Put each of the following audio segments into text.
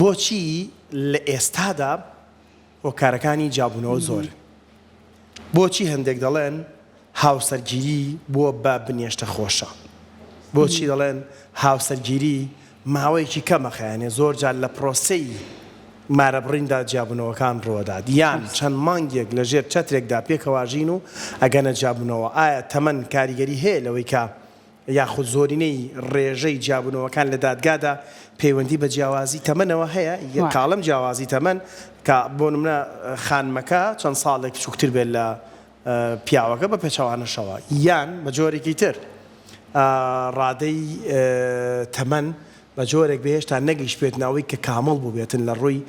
بۆچی لە ئێستادا هۆکارەکانی جیابوونەوە زۆرن؟ بۆچی هەندێک دەڵێن هاوسەرگیری بووە بە بنێشتە خۆشە؟ بۆچی دەڵێن هاوسەرگیری ماوەیەکی کەم ئەخایەنێ زۆر جار لە پرۆسەی مارەبڕیندا جیابوونەوەکان ڕووەدات یان چەند مانگێک لە ژێر چەترێکدا پێکەوە ئەژین و ئەگەنە جیابوونەوە ئایا تەمەن کاریگەری هەیە لەوەی کە یاخود زۆرینەی ڕێژەی جیابوونەوەکان لە دادگادا پەیوەندی بە جیاوازی تەمەنەوە هەیە کاڵم جیاوازی تەمەن کە بۆ نمونە خانمەکە چەند ساڵێک بچووکتر بێت لە پیاوەکە بە پێچەوانەشەوە یان بە جۆرێکی تر ڕادەی تەمەن بە جۆرێک بێ هێشتا نەگەیشتبێتنە ئەوەی کە کامڵ بووبێتن لە ڕووی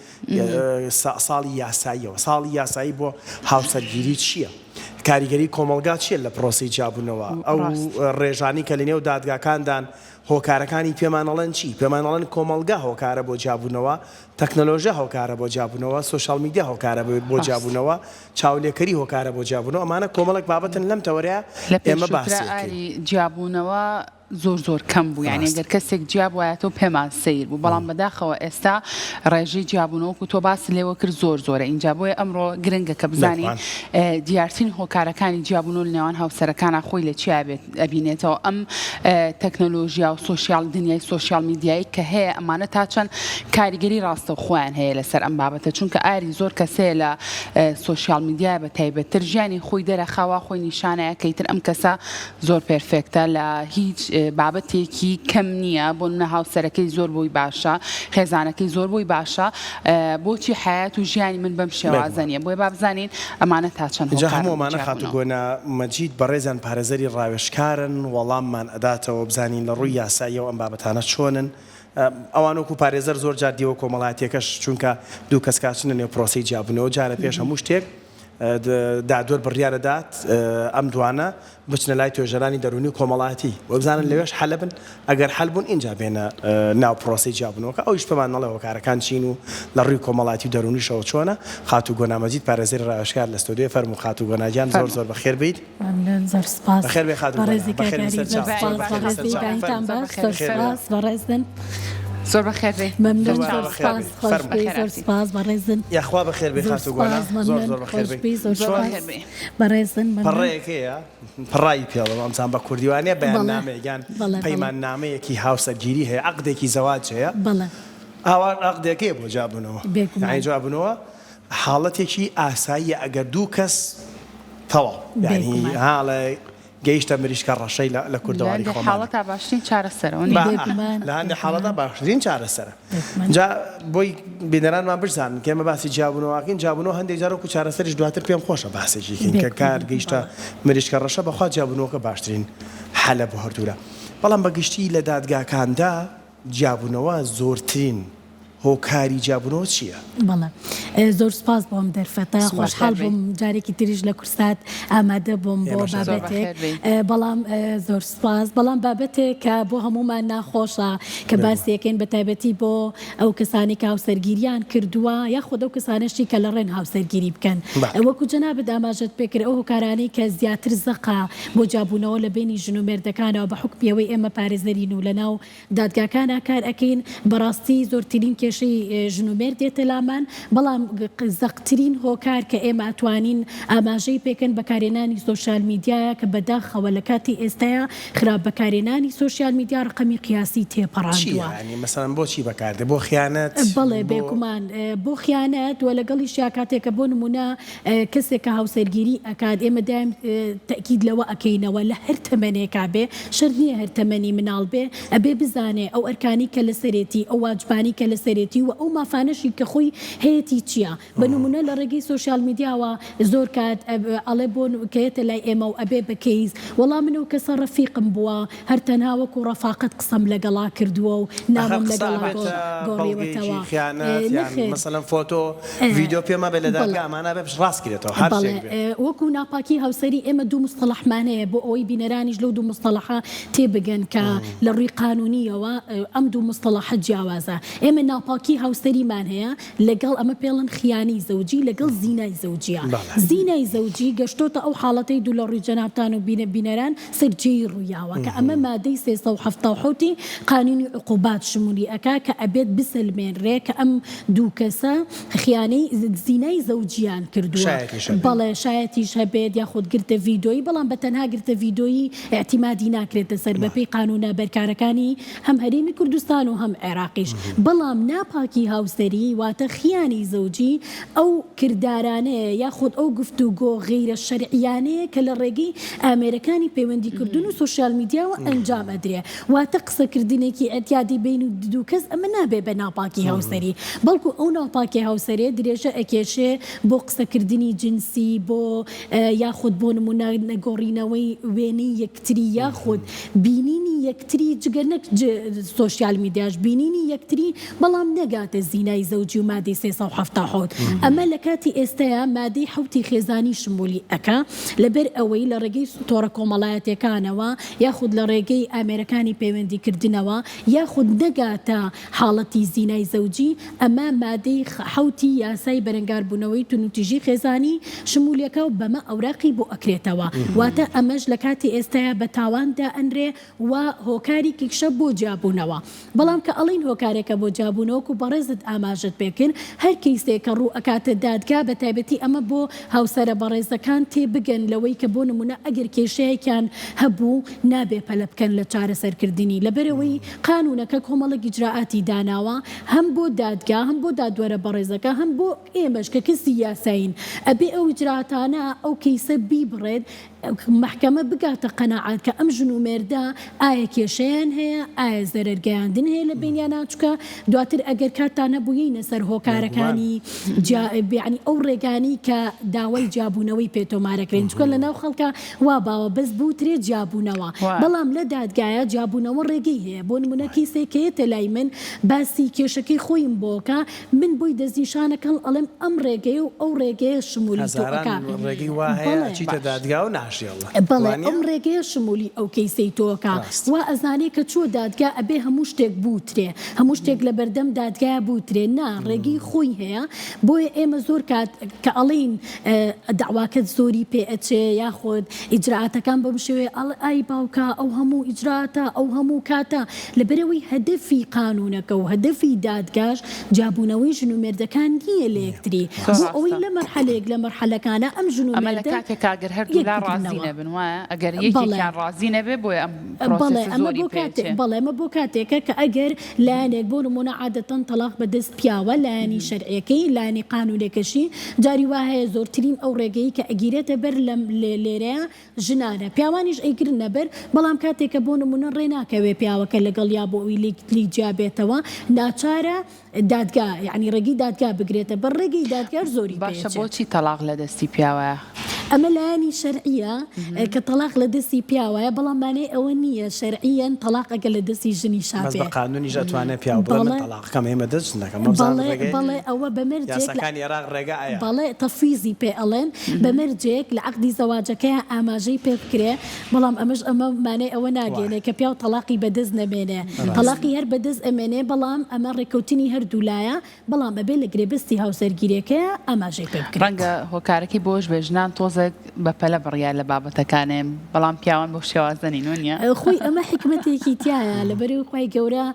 ساڵی یاساییەوە. ساڵی یاسایی بۆ هاوسەرگیری چییە؟ کاریگەری کۆمەڵگا چییە لە پرۆسەی جیابوونەوە؟ ئەو ڕێژانەی کە لەنێو دادگاکاندان هۆکارەکانی پێمان ئەڵێن چی؟ پێمان ئەڵێن کۆمەڵگا هۆکارە بۆ جیابوونەوە، تەکنەلۆژیا هۆکارە بۆ جیابوونەوە، سۆشیال میدیا هۆکارە بۆ جیابوونەوە، چاولێکەری هۆکارە بۆ جیابوونەوە، ئەمانە کۆمەڵێک بابەتن لەم تەوەرەیا ئێمە باسی ئەکەین. لە پێشووترا ئاری جیابوونەوە زۆر زۆر کەم بوو یانی گەر کەسێک جیا بوایەتەوە پێمان سەیر بوو بەڵام بەداخەوە ئێستا ڕێژەی جیابوونەوە وەکو تۆ باست لێوە کرد زۆر زۆرە ئینجا بۆیە ئەمڕۆ گرنگە کە بزانین دیارترین هۆکارەکانی جیابوونەوە لە نێوان هاوسەرەکانا خۆی لە چیا بێت ئەبینێتەوە ئەم تەکنەلۆژیا و سۆشیال دنیای سۆشیال میدیایی کە هەیە ئەمانە تا چەند کاریگەری ڕاستەوخۆیان هەیە لەسەر ئەم بابەتە چونکە ئاری زۆر کەس هەیە لە سۆشیال میدیا بە تایبەتتر ژیانی خۆی دەرەخا وا خۆی نیشانەیە کە ئیتر ئەم کەسە زۆر perfect ە لە هیچ بابەتێکی کەم نییە بۆ نمونە هاوسەرەکەی زۆر بۆی باشە خێزانەکەی زۆر بۆی باشە بۆچی حەیات و ژیانی من بەم شێوازە نییە بۆیە با بزانین ئەمانە تا چەند جا هۆکارن هەموو بۆ ئەمانە خاتوو جیابوونەوە. گۆنا مەجید بەڕێزیان پارێزەری ڕاوێژکارن وەڵاممان ئەداتەوە بزانین لە ڕووی یاساییەوە ئەم بابەتانە چۆنن ئەوان وەکو پارێزەر زۆر جار دیوە کۆمەڵایەتیەکەش چونکە دوو کەس کە ئەچنە نێو پرۆسەی جیابوونەوە جارە پێش هەموو شتێک دادوەر بڕیارەدات ئەم دوانە بچنە لای توێژەرانی دەروونی و کۆمەڵایەتی و بزانن لەوێش حەل بن، ئەگەر حەل بوون ئینجا بێنە ناو پرۆسەی جیابوونەوەکە، ئەویش پێمان نەڵێ هۆکارەکان چین و لە ڕووی کۆمەڵایەتی و دەروونیشەوە چۆنە. خاتوو گۆنا مەجید پارێزەری ڕاوێژکار لە ستۆدیۆی فەرموو خاتوو گۆنا گیان زۆر فەرموو. زۆر بەخێر بێیت. مەمنون زۆر سپاس بەخێر بێی خاتوو گۆنا. بەڕێزی کاک بەخێر بێی ئاری سەر زۆر چاو. سپاس بەخێر بێی سەر بەڕێزی چاو. بەیانتان فەرموو. باش بەخێر زۆر بێی. بەخێر بێی. سپاس بەڕێزن. زۆر بەخێر بێی. مەمنون سەر زۆر چاو. بەخێر سپاس بێی. خۆش فەرموو. بی بەخێر زۆر هاتی. سپاس بەڕێزن. یاخوا بەخێر بێی زۆر خاتوو گۆنا. سپاس زۆر مەمنون زۆر بەخێر خۆش بێی. بی زۆر زۆر چۆن؟ سپاس بەخێر بێی. بەڕێزن مەمنون. پەڕەیەک هەیە پەڕایی پێ ئەڵێم ئەمزان بە کوردی وانیە بەڵێ بەیاننامەیەک یان بەڵێ بەڵێ. پەیماننامەیەکی هاوسەرگیری هەیە عەقدێکی زەواج هەیە بەڵێ. ئاوا عەقدێک هەیە بۆ جیابوونەوە بێگومان. یانی جیابوونەوە حاڵەتێکی ئاساییە ئەگەر دوو کەس تەواو یانی بێگومان. ها ئەڵێ گەیشتە مریشکە ڕەشەی لە لە کوردەواری هەندێ خۆمانە. حاڵەتا باشترین چارەسەرە وەنیە؟ با بێگومان لە هەندێ حاڵەتا بێگومان. باشترین چارەسەرە. بێگومان. جا بۆی بینەرانمان بشزانن کە ئێمە باسی جیابوونەوە ئەکەین، جیابوونەوە هەندێک جار وەکو چارەسەریش دواتر پێم خۆشە باسێکی کەین کە کار بێگومان گەیشتە بەڵێ. مریشکە ڕەشە بەخوا جیابوونەوەکە باشترین حەلە بۆ هەردوولا. بەڵام بە گشتی لە دادگاکاندا جیابوونەوە زۆرترین هۆکاری جیابوونەوە چییە؟ بەڵێ زۆر سوپاس بۆ ئەم دەرفەتە زۆر خۆشحاڵ بەخێر بێی. بووم جارێکی تریش لە کورسات ئامادە بووم بۆ ئێمەش زۆر بابەتێک بەخێر بێی. بەڵام زۆر سوپاس بەڵام بابەتێک کە بۆ هەموومان ناخۆشە کە بێگومان. باسی ئەکەین بە تایبەتی بۆ ئەو کەسانەی کە هاوسەرگیریان کردووە یاخود ئەو کەسانەشی کە لە ڕێن هاوسەرگیری بکەن بەڵێ. وەکو جەنابت ئاماژەت پێکرد ئەو هۆکارانەی کە زیاتر زەقە بۆ جیابوونەوە لە بەینی ژن و مێردەکانەوە بە حوکمی ئەوەی ئێمە پارێزەرین و لەناو دادگاکانا کار ئەکەین بەڕاستی زۆرترین کێشەی ژن و مێرد دێتە لامان بەڵام زەقترین هۆکار کە ئێمە ئەتوانین ئاماژەی پێکەن بەکارهێنانی سۆشیال میدیایە کە بەداخەوە لە کاتی ئێستایا خراپ بەکارهێنانی سۆشیال میدیا ڕەقەمی قیاسی چییە تێپەڕاندووە. یانی مەسەلەن بۆچی بەکاردێ بۆ خیانەت بەڵێ بۆ. بێگومان بۆ خیانەت وە لەگەڵیشیا کاتێک کە بۆ نموونە کەسێک کە هاوسەرگیری ئەکات ئێمە دایم تەئکید لەوە ئەکەینەوە لە هەر تەمەنێکا بێ شەرت نییە هەر تەمەنی مناڵ بێ ئەبێ بزانێ ئەو ئەرکانەی کە لەسەرێتی ئەو واجبانەی کە لەسەرێتی و ئەو مافانەشی کە خۆی هەیەتی چییە بە نمونە لە ڕێگەی سۆشیال میدیاوە زۆر کات ئەڵێ بۆ کە یەتە لای ئێمە و ئەبێ بە کەیس وەڵا من ئەو کەسە ڕەفیقم بووە هەر تەنها وەکو ڕەفاقەت قسەم لەگەڵا کردووە و ئەخە نامەم قسە لەگەڵا ئەبێتە بەڵگەیەکی گۆڕیوەتەوە خیانەت یان نەخێر مەسەلەن فۆتۆ ڤیدیۆ پێ مەبێ لە بەڵێ دادگا ئەمانە ئەبێ ڕاست کرێتەوە هەر بەڵێ شتێک بێ. وەکو ناپاکی هاوسەری ئێمە دوو مستەڵەحمان هەیە بۆ ئەوەی بینەرانیش لەو دوو مستەڵەحە تێبگەن کە لە ڕووی قانونییەوە ئەم دوو مستەڵەحە جیاوازە ئێمە ناپاکی. ناپاکی هاوسەریمان هەیە لەگەڵ ئەمە پێڵن خیانەی زەوجی لەگەڵ زینای زەوجیە. زینای زەوجی گەشتۆتە ئەو حاڵەتەی دوو لە ڕووی جەنابتان و بینەران سەر جێی ڕوویاوە کە ئەمە مادەی 377 ی قانونی عقوبات شمولی ئەکا کە ئەبێت بسەلمێنرێ کە ئەم دوو کەسە خیانەی زینای زەوجیان کردووە. شایەتیش هەبێت. بەڵێ شایەتیش هەبێت یاخود گرتە ڤیدۆیی بەڵام بە تەنها گرتە ڤیدۆیی ئیعتیمادی ناکرێتە سەر بەپێی قانونە بەرکارەکانی هەم هەرێمی کوردستان و هەم عێراقیش بەڵام ناپاکی هاوسەری واتە خیانی زەوجی ئەو کردارانەیە یاخود ئەو گفتوگۆ غەیرە شەرعیانەیە کە لە ڕێگەی ئامێرەکانی پەیوەندیکردن و سۆشیال میدیاوە ئەنجام ئەدرێ واتە قسەکردنێکی ئیعتیادی بەین دوو کەس ئەمە نابێ بە ناپاکی هاوسەری بەڵکو ئەو ناپاکی هاوسەریە درێژە ئەکێشێ بۆ قسەکردنی جنسی بۆ یاخود بۆ نمونە گۆڕینەوەی وێنەی یەکتری یاخود بینینی یەکتری جگە نەک سۆشیال میدیاش بینینی یەکتری بەڵام نەگاتە زینای زەوجی و مادەی 377 ئەمە لە کاتی ئێستەیا مادەی حەوتی خێزانی شمولی ئەکا لەبەر ئەوەی لە ڕێگەی تۆڕە کۆمەڵایەتیەکانەوە یاخود لە ڕێگەی ئامێرەکانی پەیوەندی کردنەوە یاخود نەگاتە حاڵەتی زینای زەوجی، ئەمە مادەی حەوتی یاسای بەرەنگاربوونەوەی توندوتیژی خێزانی شمولیەکە و بەمە ئەوراقی بۆ ئەکرێتەوە واتە ئەمەش لە کاتی ئێستایا بە تاوان دائەنرێ و هۆکاریکیشە بۆ جیابوونەوە بەڵام کە ئەڵێین هۆکارێکە بۆ جیابوونەوە وەکو بەڕێزت ئاماژەت پێکرد هەر کەیسێک کە ڕوو ئەکاتە دادگا بە تایبەتی ئەمە بۆ هاوسەرە بەڕێزەکان تێبگەن لەوەی کە بۆ نمونە ئەگەر کێشەیەکیان هەبوو نابێ پەلە بکەن لە چارەسەرکردنی لەبەرئەوەی قانونەکە کۆمەڵێک ئیجرائاتی داناوە هەم بۆ دادگا هەم بۆ دادوەرە بەڕێزەکە هەم بۆ ئێمەش کە کەسی یاسایین ئەبێ ئەو ئیجرائاتانە ئەو کەیسە بیبڕێت مەحکەمە بگاتە قەناعەت کە ئەم ژن و مێردە ئایا کێشەیان هەیە ئایا زەرەر گەیاندن هەیە لە بەینیانا چونکە دواتر ئەگەر کاتتان هەبوو یەینە سەر هۆکارەکانی جیا یانی ئەو ڕێگانەی کە داوای جیابوونەوەی پێ تۆمارەکرێن چونکە لەناو خەڵکا وا باوە بەس بوترێ جیابوونەوە بەڵام لە دادگایە جیابوونەوە ڕێگەی هەیە بۆ نمونە کەیسێک کە یەتە لای من باسی کێشەکەی خۆیم بۆ کە من بۆی دەستنیشانەکەم ئەڵێم ئەم ڕێگەیە و ئەو ڕێگەیە شمولی تۆ ئەکا هەزاران ڕێگەی وا هەیە بەڵێ ئەچیتە دادگا و ناشیەڵە بەڵێ وا نیە؟ ئەم ڕێگەیە شمولی ئەو کەیسەی تۆ ئەکا ڕاست. وا ئەزانێ کە چووە دادگا ئەبێ هەموو شتێک بوترێ هەموو شتێک لەبەردەم دادگایە بوترێ نا ڕێگەی خۆی هەیە بۆیە ئێمە زۆر کات کە ئەڵێین دەعواکەت زۆری پێ ئەچێ یاخود ئیجرائاتەکان بەم شێوەیە ئەڵێ ئای باوکە ئەو هەموو ئیجرائاتە ئەو هەموو کاتە لەبەرئەوەی هەدەفی قانونەکە و هەدەفی دادگاش جیابوونەوەی ژن و مێردەکان نییە لە یەکتری زۆر بۆ ئەوەی ڕاستە. لە مەرحەلەیەک لە مەرحەلەکانا ئەم ژن و ئەمە لە مێردە کاتێکا گەر یەک هەردوولا ڕازی بگرنەوە. نەبن وایە؟ ئەگەر بەڵێ. یەکێکیان ڕازی نەبێ بۆیە ئەم بەڵێ پرۆسێسە ئەمە زۆری بۆ پێ کاتێ ئەچێ. بەڵێ ئەمە بۆ کاتێکە کە ئەگەر لایەنێک بۆ نموونە عادەتەن تەڵاق بە دەست پیاوە لایەنی شەرعیەکەی لایەنی قانونێکەشی جاری وا هەیە زۆرترین ئەو ڕێگەی کە ئەگیرێتە بەر لەم لێرەیە ژنانە پیاوانیش ئەیگرنە بەر بەڵام کاتێک کە بۆ نمونە ڕێ ناکەوێ پیاوەکە لەگەڵیا بۆ ئەوی لێی جیا بێتەوە ناچارە دادگا یانی ڕێگەی دادگا بگرێتە بەر ڕێگەی دادگاش زۆری پێ باشە ئەچێ. بۆچی تەڵاق لە دەستی پیاوایە؟ ئەمە لایەنی شەرعیە کە تەڵاق لە دەستی پیاوایە بەڵام مانای ئەوە نییە شەرعیەن تەڵاق ئەگەر لە دەستی ژنیشا بەس بێ. بە قانونیش ئەتوانێ پیاو بڵێ من بەڵێ. تەڵاقەکەم ئێمە دەست ژنەکەم وابزانم بەڵێ ڕێگەی بەڵێ ئەوە بە مەرجێک لە یاساکانی عێراق ڕێگا ئەیا. بەڵێ تەفویزی پێ ئەڵێن بە مەرجێک لە عەقدی زەواجەکەیا ئاماژەی پێ بکرێ بەڵام ئەمەش ئەمە مانای ئەوە ناگەیەنێ کە پیاو تەڵاقی بە دەست نەمێنێ تەڵاقی هەر بە دەست ئەمێنێ بەڵام ئەمە ڕێکەوتنی هەردوولایە بەڵام ئەبێ لە گرێبەستی هاوسەرگیرێکەیا ئاماژەی پێ بکرێت. ڕەنگە هۆکارەکەی بۆش بێ ژنان تۆزێک بە پەلە بڕیار لە بابەتەکانێن بەڵام پیاوان بەو شێوازە نین وەنیە؟ خۆی ئەمە حیکمەتێکی تیایە لەبەرئەوەی خوای گەورە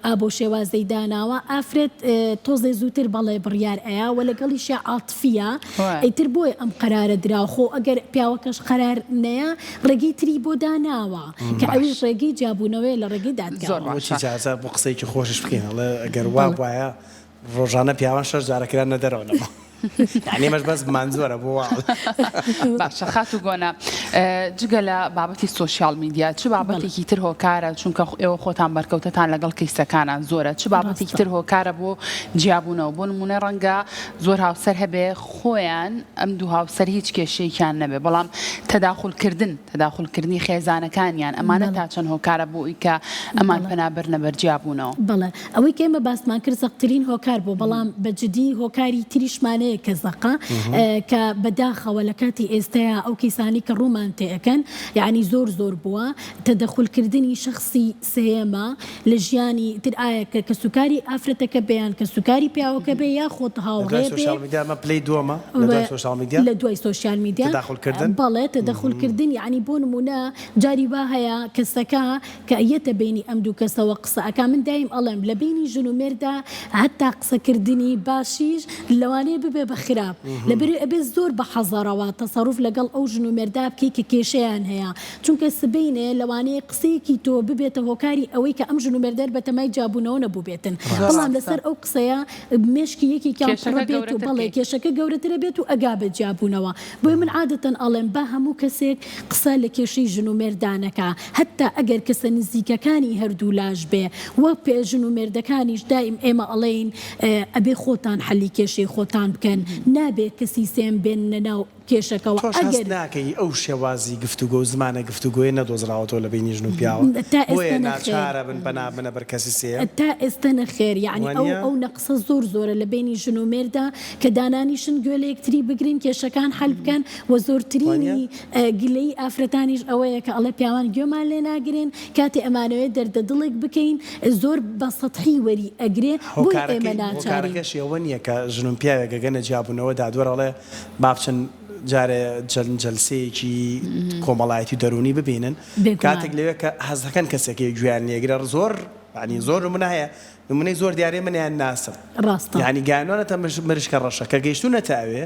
ئا بەو شێوازەی داناوە ئافرەت تۆزێ زووتر بەڵێ بڕیار ئەیا وە لەگەڵیشیا عاتفیە ئیتر بۆیە ئەم قەرارە دراوە خۆ ئەگەر پیاوەکەش قەرار نەیا ڕێگەی تری بۆ داناوە کە ئەویش ڕێگەی جیابوونەوەیە لە ڕێگەی زۆر دادگاوە. بۆچی باشە. جارجار بۆ قسەیەکی خۆشیش بکەین ئەڵێ ئەگەر وا بوایە ڕۆژانە پیاوان شەش جارە کرانە دەرەوە لە ماڵ یانی ئێمەش بەس بمان زۆرە بۆ وا باشە خاتوو گۆنە جگە لە بابەتی سۆشیال میدیا چ بابەتێکی تر هۆکارە چونکە ئێوە خۆتان بەرکەوتەتان لەگەڵ کەیسەکانان زۆرە چ بابەتێکی تر هۆکارە بۆ جیابوونەوە بۆ نمونە ڕەنگە زۆر هاوسەر هەبێ خۆیان ئەم دوو هاوسەر هیچ کێشەیەکیان نەبێ بەڵام تەداخول کردن تەداخول کردنی خێزانەکانیان ئەمانە تا چەند هۆکارە بۆ ئەوی کە ئەمان پەنا بەرنە بەر جیابوونەوە؟ بەڵێ ئەوەی کە ئێمە باسمان کرد زەقترین هۆکار بوو بەڵام بە جدی هۆکاری تریشمان هەیە. نیشانەیە کە زەقە کە بەداخەوە لە کاتی ئێستەیا ئەو کەیسانەی کە ڕوومان تێ ئەکەن یەعنی زۆر زۆر بووە تەدەخول کردنی شەخسی سێیەمە لە ژیانی تر ئایا کە کەسوکاری ئافرەتەکە بێ یان کەسوکاری پیاوەکە بێ یاخود لە دوای هاوڕێ بێ سۆشیال میدیا ئەمە پلەی دووەمە لە دوای سۆشیال میدیا لە دوای سۆشیال میدیا تەداخول کردن بەڵێ تەدەخول کردن یەعنی بۆ نموونە جاری وا هەیە کەسەکە کە یەتە بەینی ئەم دوو کەسەوە قسە ئەکا من دایم ئەڵێم لە بەینی ژن و مێردا هەتا قسە کردنی باشیش لەوانەیە ببێ بە خراپ لەبەرئەوەی ئەبێ زۆر بە حەزەرەوە تەسەروف لەگەڵ ئەو ژن و مێردا بکەی کە کێشەیان هەیە چونکە سبەینێ لەوانەیە قسەیەکی تۆ ببێتە هۆکاری ئەوەی کە ئەم ژن و مێردە بەتەمای جیابوونەوە نەبووبێتن بەڵام لەسەر ئەو قسەیە مێشکی یەکێکیان پڕ بێت و بەڵێ کێشەکە گەورەترە بێت و ئەگا بە جیابوونەوە بۆیە من عادەتەن ئەڵێم با هەموو کەسێک قسە لە کێشەی ژن و مێردا نەکا هەتا ئەگەر کەسە نزیکەکانی هەردوولاش بێ وە ژن و مێردەکانیش دایم ئێمە ئەڵێین ئەبێ خۆتان حەلی کێشەی خۆتان بکەن نابێ کەسی سێم بێننە ناو کێشەکەوە تۆش هەست ئەگەر. ناکەی ئەو شێوازی گفتوگۆ و زمانە گفتوگۆیە نەدۆزراوەتەوە لە بەینی ژن و پیاوە تا بۆیە ئێستە نەخێر. ناچارە بن پەنا بنە بەر کەسی سێیەم؟ تا ئێستە نەخێر یەعنی ئەو وانیە؟ ئەو نەقسە زۆر زۆرە لە بەینی ژن و مێردا کە دانانیشن گوێ لە یەکتری بگرن کێشەکان حەل بکەن و وانیە؟ زۆرترینی گلەیی ئافرەتانیش ئەوەیە کە ئەڵێ پیاوان گوێمان لێ ناگرن کاتێ ئەمانەوێ دەردە دڵێک بکەین زۆر بە سەتحی وەری ئەگرێ بۆیە ئێمە هۆکارەکەی ناچارین. هۆکارەکەشی ئەوە نیە کە ژن و پیاوێک ئەگەنە جیابوونەوە دادوەر ئەڵێ با بچن جارێ چەند جەلسەیەکی کۆمەڵایەتی و دەروونی ببینن بێگومان. کاتێک لەوێ کە هەست دەکەن کەسێک هەیە گوێیان لێگرە زۆر یانی زۆر نمونە هەیە نمونەی زۆر دیارەی من ئەیان ناسم ڕاستە. یانی گەیاندوانەتە مریشکە ڕەشە کە گەیشتوونەتە ئەوێ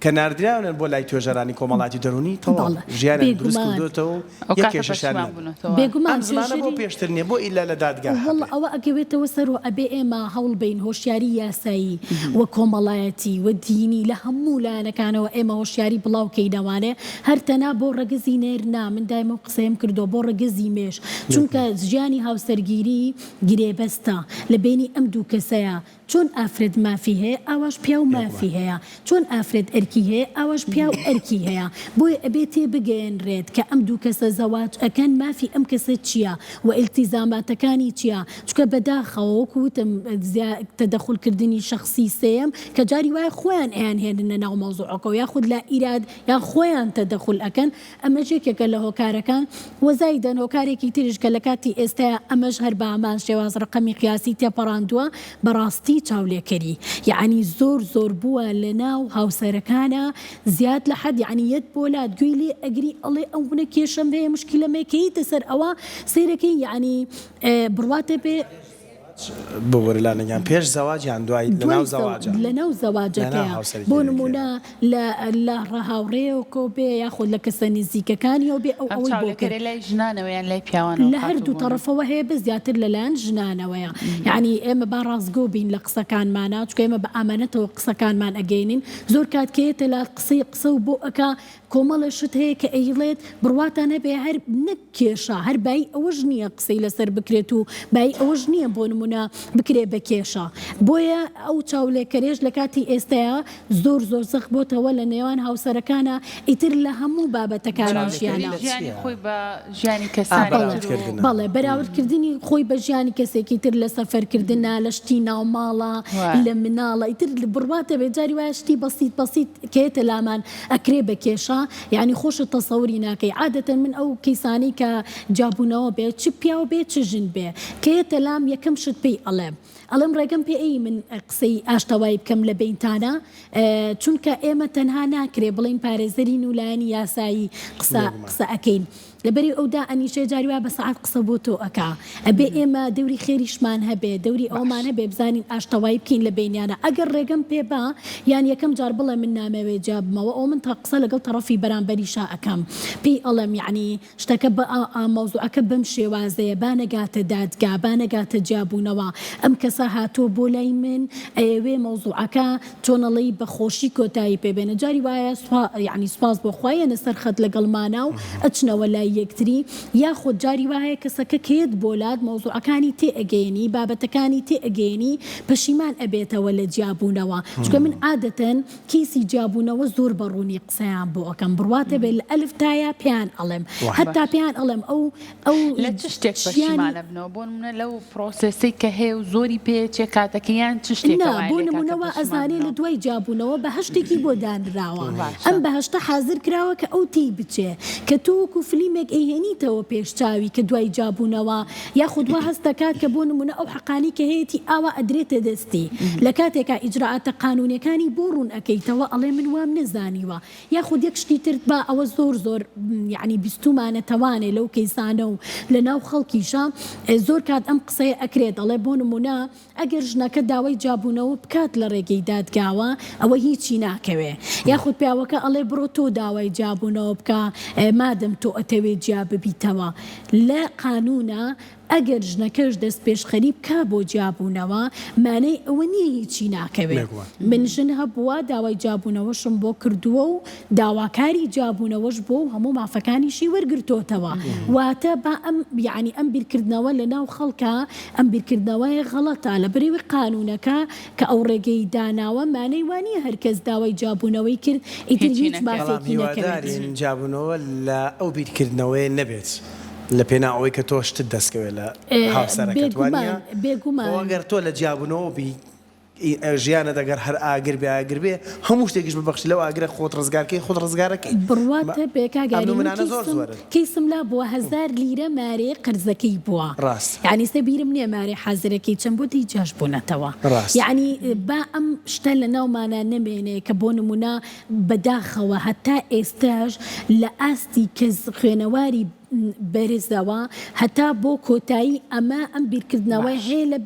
کە ناردراونن بۆ لای توێژەرانی کۆمەڵاتی دەروونی تەواو بەڵێ ژیانیان دروست بێگومان. کردووەتەوە و ئەو یەک کاتە کێشەشیان پەشیمان نەبوو. بوونەتەوە. بێگومان ئەم زمانە بۆ توێژەری پێشتر نییە بۆ ئیلا لە دادگا وەڵا هەبێ. ئەوە ئەکەوێتەوە سەر و ئەبێ ئێمە هەوڵ بەین هۆشیاری یاسایی و کۆمەڵایەتی و دینی لە هەموو لایەنەکانەوە ئێمە هۆشیاری بڵاو کەینەوانێ هەر تەنها بۆ ڕەگەزی نێر نا من دایم ئەو قسەیەم کردووە بۆ ڕەگەزی مێش چونکە ژیانی هاوسەرگیری گرێبەستە لە بەینی ئەم دوو کەسەیە چۆن ئافرەت مافی هەیە ئاواش پیاو مافی هەیە، چۆن ئافرەت ئەرکی هەیە ئاواش پیاو ئەرکی هەیە، بۆیە ئەبێ تێبگەیەنرێت کە ئەم دوو کەسە زەواج ئەکەن مافی ئەم کەسە چیە و ئیلتیزاماتەکانی چیە، چونکە بەداخەوە وەکو وتم تەدەخول کردنی شەخسی سێیەم کە جاری وایە خۆیان ئەیانهێننە ناو مەوزوعەکەوە یاخود لا ئیراد یان خۆیان تەدەخول ئەکەن ئەمەش یەکێکە لە هۆکارەکان وە زایدەن هۆکارێکی تریش کە لە کاتی ئێستایا ئەمەش هەر بە هەمان شێواز ڕەقەمی قیاسی تێپەڕاندووە بەڕاستی چاولێکەری یەعنی زۆر زۆر بووە لە ناو هاوسەرەکانا زیاد لە حەد یەعنی یەت بۆ لات گوێی لێ ئەگری ئەڵێ ئەونە کێشەم هەیە مشکیلەم هەیە کە یەیتە سەر ئەوە سەیرەکەی یەعنی بڕواتە بێ ببورە لانە گیان پێش زەواج یان دوای لەناو دوای زەواجە لەناو لەناو زەواجەکەیا بۆ هاوسەرگیریەکەیا. نمونە لە لە هاوڕێیەکەوە بێ یاخود لە کەسە نزیکەکانیەوە بێ ئەو ئەم ئەوەی بۆ کرد. چاولێکەرە لای ژنانەوە یان لای پیاوانەوە لە خاتوو هەردوو بۆنە؟ تەڕەفەوە هەیە بەس زیاتر لەلایەن ژنانەوەیە یەعنی ئێمە با ڕاستگۆ بین لە قسەکانمانا چونکە ئێمە بە ئامانەتەوە قسەکانمان ئەگەینین زۆر کات کە یەتە لات قسەی قسەو بۆ ئەکا کۆمەڵێ شت هەیە کە ئەیڵێت بڕواتان هەبێ هەر نەک کێشە هەر بایی ئەوەش نییە قسەی لەسەر بکرێت و بایی ئەوەش نییە بۆ نمونە بکرێ بە کێشە بۆیە ئەو چاولێکەرێش لە کاتی ئێستایا زۆر زۆر زەق بۆتەوە لە نێوان هاوسەرەکانا ئیتر لە هەموو بابەتەکانی ژیانا. چاولێکەری ژیانی خۆی بە ژیانی ئا کەسانی بەڵێ تر و. بەراوردکردنە. بەڵێ بەراوردکردنی خۆی بە ژیانی کەسێکی تر لە سەفەرکردنا لە شتی ناوماڵا لە مناڵە ئیتر بڕوات هەبێ جاری وایە شتی بەسیت بەسیت کە یەتە لامان ئەکرێ بە کێشە یانی خۆشت تەسەوری ناکەی عادەتەن من ئەو کەیسانەی کە جیابونەوە بێ چ پیاو بێ چ ژن بێ کە یەتە لام یەکەم شت پێی ئەڵێم ئەڵێم ڕێگەم پێ ئەی من قسەی ئاشتەوایی بکەم لە بەینتانا چونکە ئێمە تەنها ناکرێ بڵێین پارێزەرین و لایەنی یاسایی قسە قسە ئەکەین لەبەری ئەو دائەنیشێ جاری وایە بە سەعات قسە بۆ تۆ ئەکا ئەبێ ئێمە دەوری خێریشمان هەبێ دەوری ئەوەمان هەبێ بزانین ئاشتەوایی بکەین لە بەینیانا ئەگەر ڕێگەم پێ با یان یەکەم جار بڵێ من نامەوێ جیا بمەوە ئەوە من تا قسە لەگەڵ تەڕەفی بەرامبەریشا ئەکەم پێی ئەڵێم یەعنی شتەکە بە ئا ئا مەوزوعەکە بەم شێوازەیە با نەگاتە دادگا با نەگاتە جیابوونەوە ئەم کەسە هاتووە بۆ لای من ئەیەوێ مەوزوعەکە چۆن ئەڵێی بە خۆشی کۆتایی پێ بێنە جاری وایە سوپا یەعنی سوپاس بۆ خوا یەنە سەر خەت لەگەڵمانا و ئەچنەوە لای. لای یەکتری یاخود جاری وا هەیە کەسەکە کە یەت بۆ لات مەوزوعەکانی تێ ئەگەیەنی بابەتەکانی تێ ئەگەیەنی پەشیمان ئەبێتەوە لە جیابوونەوە چونکە من عادەتەن کەیسی جیابوونەوە زۆر بە ڕوونی قسەیان بۆ ئەکەم بڕوات هەبێ لە ئەلف تا یا پێیان ئەڵێم هەتا پێیان ئەڵێم ئەو ئەو لە چ شتێک پەشیمان ئەبنەوە بۆ نمونە لەو process ەی کە هەیە و زۆری پێ چێ کاتەکە یان چ شتێکە نا بۆ نمونە وا ئەزانێ لە دوای جیابوونەوە بەهەشتێکی بۆ دانراوە ئەم بەهەشتە حازر کراوە کە ئەو تێی بچێ کە تۆ وەکو فلیمێک ئەیهێنیتەوە پێش چاوی کە دوای جیابوونەوە یاخود وا هەست دەکات کە بۆ نمونە ئەو حەقانەی کە هەیەتی ئاوا ئەدرێتە دەستی لە کاتێکا ئیجرائاتە قانونیەکانی بۆ ڕوون ئەکەیتەوە ئەڵێ من وام نەزانیوە یاخود یەک شتی تر با ئەوە زۆر زۆر یەعنی بیستومانە تەوانێ لەو کەیسانە و لە ناو خەڵکیشا زۆر کات ئەم قسەیە ئەکرێت ئەڵێ بۆ نمونە ئەگەر ژنەکە داوای جیابوونەوە بکات لە ڕێگەی دادگاوە ئەوە هیچی ناکەوێ یاخود پیاوەکە ئەڵێ بڕۆ تۆ داوای جیابوونەوە بکە مادەم تۆ ئەتەوێ جیا ببیتەوە لە قانونا ئەگەر ژنەکەش دەستپێشخەری بکا بۆ جیابوونەوە مانای ئەوە نییە هیچی ناکەوێ. من ژن هەبووە داوای جیابوونەوەشم بۆ کردووە و داواکاری جیابوونەوەش بووە و هەموو مافەکانیشی وەرگرتۆتەوە. واتە با ئەم یەعنی ئەم بیرکردنەوە لە ناو خەڵکا ئەم بیرکردنەوەیە غەڵەتە لەبەرئەوەی قانوونەکە کە ئەو ڕێگەی داناوە مانای وا نییە هەر کەس داوای جیابوونەوەی کرد ئیتر هیچ بەڵام مافێکی نەکەوێت. هیوادارین جیابوونەوە لە ئەو بیرکردنەوەیە نەبێت. لە پێناو ئەوەی کە تۆ شتت دەست کەوێت لە هاوسەرەکەت وا نییە؟ بێگومان خۆ ئەگەر تۆ لە جیابوونەوە بی ژیانت ئەگەر هەر ئاگر بێ ئاگر بێ هەموو شتێکیش ببەخشی لەو ئاگرە خۆت ڕزگار کەی خۆت ڕزگار ئەکەی. بڕوات هەبێ کاک ئەم ئاری من نمونانە زۆر کەیسم زۆرن. کەیسم لا بووە هەزار لیرە مارەی قەرزەکەی بووە ڕاست. یانی ئێستا بیرم نییە مارەی حازرەکەی چەند بووە دەی جیاش بوونەتەوە ڕاست. یانی با ئەم شتە لە ناومانا نەمێنێ کە بۆ نموونە بەداخەوە هەتا ئێستاش لە ئاستی کەس خوێنەواری بەرزەوە هەتا بۆ کۆتایی ئەمە ئەم بیرکردنەوەی باش. هەیە لە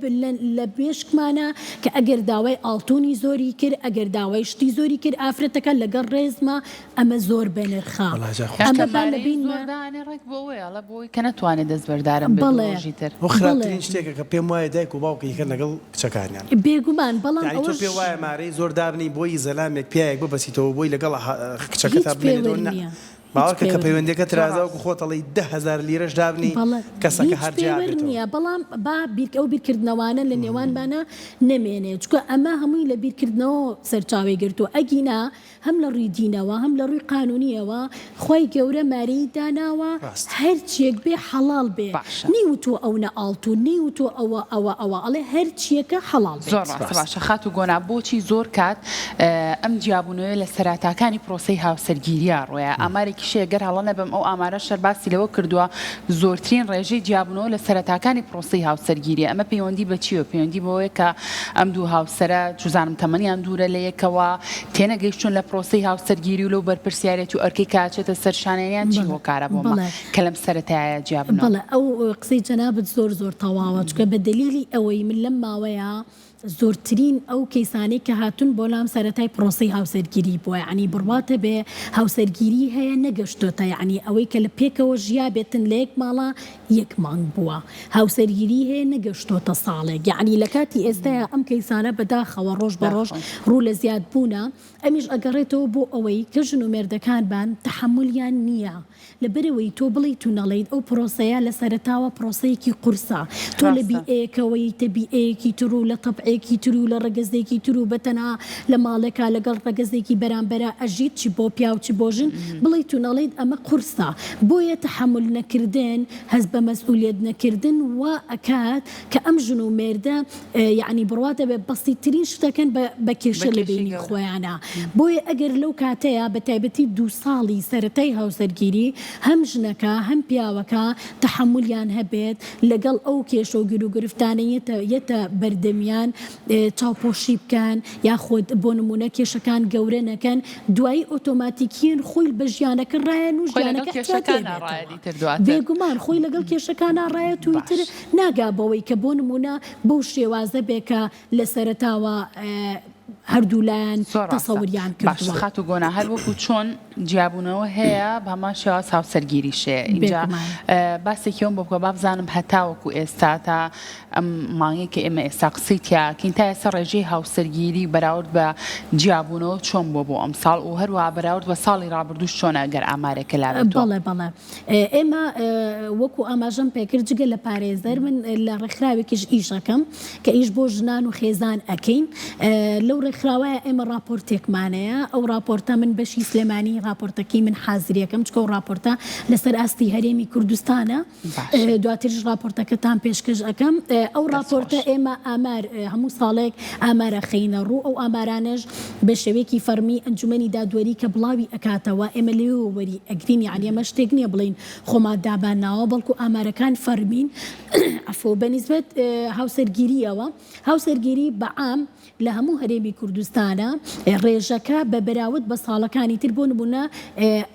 لە مێشکمانا کە ئەگەر داوای ئاڵتونی زۆری کرد ئەگەر داوای شتی زۆری کرد ئافرەتەکە لەگەڵ ڕێزما ئەمە زۆر بەنرخە وەڵا جا کاکە ئەمە خۆشترین. با لە مارەی زۆر بینما دانێ ڕێک بۆ ئەوەیە ئەڵێ بۆ ئەوەی کە نەتوانێ دەستبەردارم بێ دوو بەڵێ ڕۆژی تر. بۆ بەڵێ. خراپترین شتێکە کە پێم وایە دایک و باوک ئەیکەن لەگەڵ کچەکانیان. بێگومان بەڵام یانی تۆ ئەوەش. پێ وایە مارەی زۆر دابنێی بۆی زەلامێک پیاوێک ببەسیتەوە بۆی لەگەڵ هیچ کچەکەتا بمێنێتەوە پێوەر نا نییە هیچ باوەڕکە کە پێوەر نییە. پەیوەندیەکە زۆر ترازا ڕاست. وەکو خۆت ئەڵێی 10,000 لیرەش دابنێی بەڵێ کەسەکە هیچ هەر جیا پێوەر بێتەوە. نییە بەڵام با بیر ئەو بیرکردنەوانە لە نێوانمانا نەمێنێ چونکە ئەمە هەمووی لە بیرکردنەوە سەرچاوەی گرتووە ئەگینا هەم لە ڕووی دینەوە هەم لە ڕووی قانونیەوە خوای گەورە مارەیی داناوە ڕاستە. هەرچیەک بێ حەڵاڵ بێ باشە. نەیوتووە ئەونە ئاڵتون نەیوتووە ئەوە ئەوە ئەوە ئەڵێ هەرچیەکە حەڵاڵ زۆر بێت. ڕاستە ڕاستە. باشە خاتوو گۆنا بۆچی زۆر کات ئەم جیابوونەوەیە لە سەراتاکانی پرۆسەی هاوسەرگیرییا ڕۆیە ئامارێکیش هەیە گەر هەڵە نەبم ئەو ئامارەش هەر باسی لەوە کردووە زۆرترین ڕێژەی جیابوونەوە لە سەرەتاکانی پرۆسەی هاوسەرگیریە ئەمە پەیوەندی بە چیەوە پەیوەندی بەوەیە کە ئەم دوو هاوسەرە چوزانم تەمەنیان دوورە لە یەکەوە تێنەگەیشتوون لە پرۆسەی هاوسەرگیری و لەو بەرپرسیارێتی و ئەرکەی کە ئەچێتە سەر شانیان چی بەڵێ هۆکارە بۆ ئەمە بەڵێ کە لەم سەرەتایە جیا بنەوە؟ بەڵێ ئەو قسەی جەنابت زۆر زۆر تەواوە چونکە بە دەلیلی ئەوەی من لەم ماوەیە زۆرترین ئەو کەیسانەی کە هاتوون بۆ لام سەرەتای پرۆسەی هاوسەرگیری بووە یەعنی بڕوات هەبێ هاوسەرگیری هەیە نەگەشتۆتە یەعنی ئەوەی کە لە پێکەوە ژیابێتن لە یەک ماڵا یەک مانگ بووە هاوسەرگیری هەیە نەگەشتۆتە ساڵێک یەعنی لە کاتی ئێستایا ئەم کەیسانە بەداخەوە ڕۆژ بە ڕۆژ ڕوو لە زیاد بوونە ئەمیش ئەگەڕێتەوە بۆ ئەوەی کە ژن و مێردەکانمان تەحەمولیان نییە لەبەرئەوەی تۆ بڵێیت و نەڵێیت ئەو پرۆسەیە لە سەرەتاوە پرۆسەیەکی قورسە تۆ لە بیئەیەکەوە یەیتە بیئەیەکی تر و لە تەبعێکی تر و لە ڕەگەزێکی تر و بە تەنها لە ماڵێکا لەگەڵ ڕەگەزێکی بەرامبەرا ئەژیت چ بۆ پیاو چ بۆ ژن بڵێیت و نەڵێیت ئەمە قورسە بۆیە تەحەمول نەکردن هەست بە مەسئولیەت نەکردن وا ئەکات کە ئەم ژن و مێردە یەعنی بڕوات هەبێ بەسیترین شت ئەکەن بە بە کێشە لە بەینی خۆیانا بۆیە ئەگەر لەو کاتەیا بە تایبەتی دوو ساڵی سەرەتای هاوسەرگیری هەم ژنەکە هەم پیاوەکە تەحەمولیان هەبێت لەگەڵ ئەو کێشە و گیروگرفتانە یەتە یەتە بەردەمیان چاوپۆشی بکەن یاخود بۆ نمونە کێشەکان گەورە نەکەن دوایی ئۆتۆماتیکیەن خۆی بە ژیانەکە ڕایەن و ژیانەکە اعتیادی ئەبێتەوە بێگومان خۆی لەگەڵ کێشەکانا ڕایەت و ئیتر ناگا بەوەی کە بۆ نمونە بەو شێوازە بێ کە لە سەرەتاوە. هەردوولایان زۆر ڕاستە. تەسەوریان باشە کردووە. خاتوو گۆنا هەر وەکو چۆن جیابوونەوە هەیە بە هەمان شێواز هاوسەرگیریش هەیە ئینجا بێگومان. باسێکی ئەوم بۆ بکە با بزانم هەتاوەکو ئێستا تا ئەم مانگەی کە ئێمە ئێستا قسەی تیا ئەکەین تا ئێستا ڕێژەی هاوسەرگیری بەراورد بە جیابوونەوە چۆن بووە بۆ ئەمساڵ و هەروەها بەراورد بە ساڵی ڕابردووش چۆنە ئەگەر ئامارێکە لابێت تۆ؟ بەڵێ بەڵێ ئێمە وەکو ئاماژەم پێکرد جگە لە پارێزەر من لە ڕێکخراوێکیش ئیش ئەکەم کە ئیش بۆ ژنان و خێزان ئەکەین لەو ڕێکخراوەیە ئێمە ڕاپۆرتێکمانەیە ئەو ڕاپۆرتە من بەشی سلێمانی ڕاپۆرتەکەی من حازریەکەم چکە و ڕاپۆرتە لەسەر ئاستی هەرێمی کوردستانە دواتریش ڕاپۆرتەکەتان پێشکەش ئەکەم. ئەو ڕاپۆرتە ئێمە ئامار هەموو ساڵێک ئامار ئەخەینە ڕوو، ئەو ئامارانەش بە شێوەیەکی فەڕمی ئەنجومەنی دادوەری کە بڵاوی ئەکاتەوە ئێمە لەوێوە وەری ئەگرین، یەعنی ئەمە شتێک نییە بڵێین خۆمان دامان ناوە، بەڵکو ئامارەکان فەڕمین. عەفو بە نیسبەت هاوسەرگیرییەوە، هاوسەرگیری بە عام لە هەموو هەرێمی کوردستانە ڕێژەکە بە بەراورد بە ساڵەکانی تر بۆ نموونە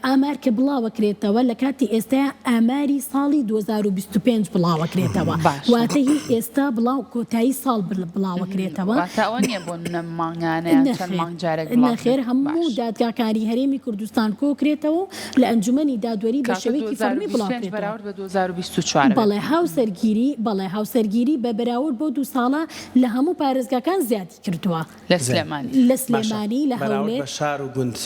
ئامار کە بڵاوەکرێتەوە لە کاتی ئێستایا ئاماری ساڵی 2025 بڵاوەکرێتەوە باشە. واتە هی ئێستا بڵاو کۆتایی ساڵ بڵاوەکرێتەوە. واتە ئەوە نییە بۆ نموونە مانگانە یان چەند نەخێر مانگ جارێک بڵاو نەخێر بکرێت هەموو باش. دادگاکانی هەرێمی کوردستان کۆکرێتەوە و لە ئەنجومەنی دادوەری بە کاتە شێوەیەکی فەڕمی 2025 بڵاوکرێتەوە. بەراورد بە 2024 بێت. بەڵێ هاوسەرگیری بەڵێ هاوسەرگیری بە بەراورد بەو دوو ساڵە لە هەموو پارێزگاکان زیادی کردووە. لە سلێمانی. لە باشە سلێمانی، لە بەراورد هەولێر. بە شار و گوند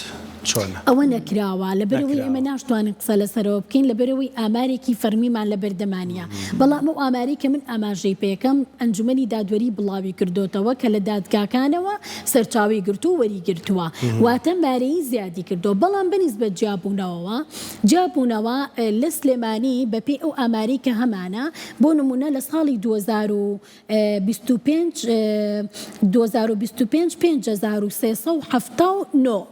چۆنە؟ ئەوە نەکراوە، لەبەرئەوەی ئێمە نەکراوە. ناشتوانین قسە لەسەرەوە بکەین، لەبەرئەوەی ئامارێکی فەرمیمان لەبەردەما نییە. بەڵام ئەو ئامارەی کە من ئاماژەی پێکەم، ئەنجومەنی دادوەری بڵاوی کردۆتەوە کە لە دادگاکانەوە سەرچاوەی گرتووە و وەریگرتووە، واتە مارەیی زیادی کردووە. بەڵام بەنیسبەت جیابوونەوەوە، جیابوونەوە لە سلێمانی بەپێی ئەو ئامارەی کە هەمانە، بۆ نموونە لە ساڵی 2025 2025 5379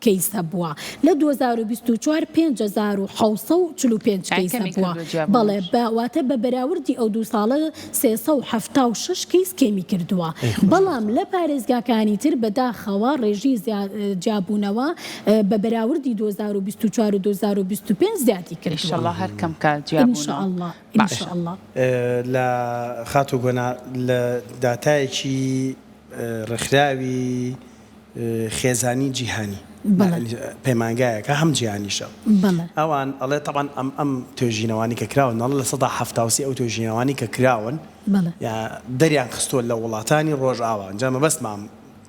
کەیس هەبووە، لە 2024 5745 یانی کەیس کەمی هەبووە، کردووە بەڵێ جیابوونەوەش. بە واتە بە بەراوردی ئەو دوو ساڵە 376 کەیس کەمی کردووە، ئەی خۆش بەڵام لە پارێزگاکانی تر بەداخەوە ڕێژەی جیابوونەوە بە بەراوردی 2024 و 2025 زیادی کردووە. ئیشەڵا هەر کەم کا جیابوونەوە. ان شاء اللە باشە. ان شاء اللە. لە خاتوو گۆنا لە داتایەکی ڕێکخراوی خێزانی جیهانی پەیمانگایەکە هەم جیهانیشە ئەوان ئەڵێ تەبعەن ئەم ئەم توێژینەوانی کە کراون ئەڵێ 73% ئەو توێژینەوانی کە کراون دەریان خستووە لە وڵاتانی ڕۆژئاوا ئینجا مەبەستمان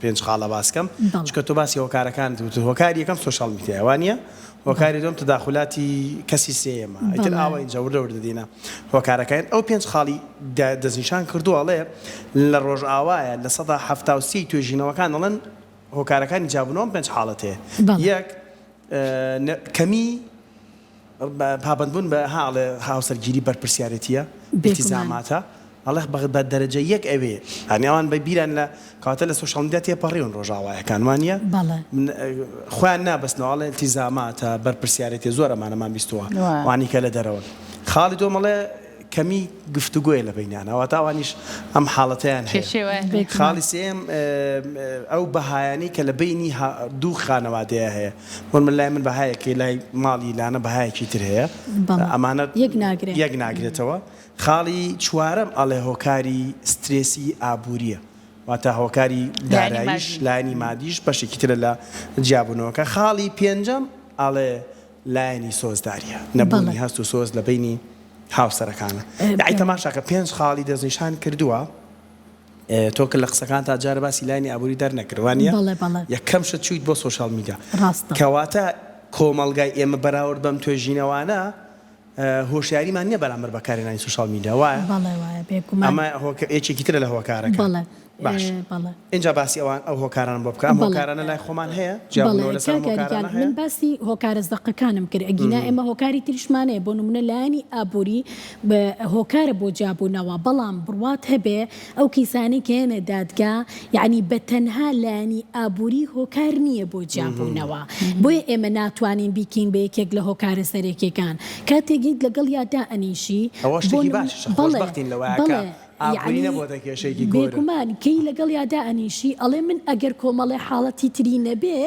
پێنج خاڵە باس کەم چونکە تۆ باسی هۆکارەکانت وت هۆکاری یەکەم سۆشیال میدیایە وانیە هۆکاری دووەم تەداخولاتی کەسی سێیەمە ئیتر ئاوا ئینجا وردە وردە دێینە هۆکارەکان ئەو پێنج خاڵی دەستنیشان کردووە ئەڵێ لە ڕۆژئاوایە 73% توێژینەوەکان ئەڵێن هۆکارەکانی جیابوونەوە ئەم پێنج حاڵەت هەیە یەک کەمی پابەندبوون بە ها ئەڵێ هاوسەرگیری بەرپرسیارێتییە، ئیلتیزاماتە، ئەڵێ بە دەرەجە یەک ئەوێ یانی ئەوان بە بیران لە کەواتە لە سۆشیال میدیا تێپەڕیون ڕۆژاوایەکان وانییە؟ بەڵێ. خۆیان نابەستنەوە ئەڵێ ئیلتیزاماتە، بەرپرسیارێتیە زۆر ئەمانەمان بیستووە وانی کە لە دەرەوەن. خاڵی دووەم ئەڵێ کەمی گفتوگۆیە لە بەینیانا واتە ئەوانیش ئەم حاڵەتەیان هەیە. کێشەی وایان هەیە. خاڵی سێیەم ئەو بەهایانەی کە لە بەینی دوو خانەوادەیە هەیە بۆ من لای من بەهایەک هەیە لای ماڵی لانە بەهایەکی تر هەیە بەڵێ ئەمانە یەک ناگرێ. یەک ناگرێتەوە. خاڵی چوارەم ئەڵێ هۆکاری سترێسی ئابووریە واتە هۆکاری لایەنی داراییش مادی. لایەنی مادیش بەشێکی ترە لە جیابوونەوەکە. خاڵی پێنجەم ئەڵێ لایەنی سۆزداریە نەبوونی بەڵێ. هەست و سۆز لە بەینی هاوسەرەکانە. یەعنی تەماشاکە پێنج خاڵی دەستنیشان کردووە. تۆ کە لە قسەکانتا جارە باسی لایەنی ئابووری دەرنەکرد وانیە؟ بەڵێ بەڵێ. یەکەم شت چوویت بۆ سۆشیال میدیا. ڕاستە. کەواتە کۆمەڵگای ئێمە بەراورد بەم توێژینەوانە هۆشیاریمان نیە بەرامبەر بەکارهێنانی سۆشیال میدیا وایە؟ بەڵێ وایە بێگومان. ئەمە یەکێکی ترە لە هۆکارەکان. بەڵێ. باش بەڵێ. ئینجا باسی ئەوان ئەو هۆکارانە بۆ بکە ئەم بەڵێ. هۆکارانە لای خۆمان هەیە بەڵێ جیابوونەوە لەسەر ئەم کاک هۆکارانە یاریگان هەیە؟ من باسی هۆکارە زەقەکانم کرد ئەگینا ئێمە هۆکاری تریشمان هەیە بۆ نمونە لایەنی ئابووری هۆکارە بۆ جیابوونەوە بەڵام بڕوات هەبێ ئەو کەیسانەی کە یەنە دادگا یەعنی بە تەنها لایەنی ئابووری هۆکار نییە بۆ جیابوونەوە بۆیە ئێمە ناتوانین بیکەین بە یەکێک لە هۆکارە سەرەکیەکان کاتێک یت لەگەڵیا دائەنیشی ئەوە بۆ شتێکی نمونە باشیشە بەڵێ خۆشبەختین لەوەیا کە بەڵێ. ئابووری یەعنی نەبۆتە کێشەیەکی گەورە. بێگومان کەی لەگەڵیا دائەنیشی ئەڵێ من ئەگەر کۆمەڵێ حاڵەتی تری نەبێ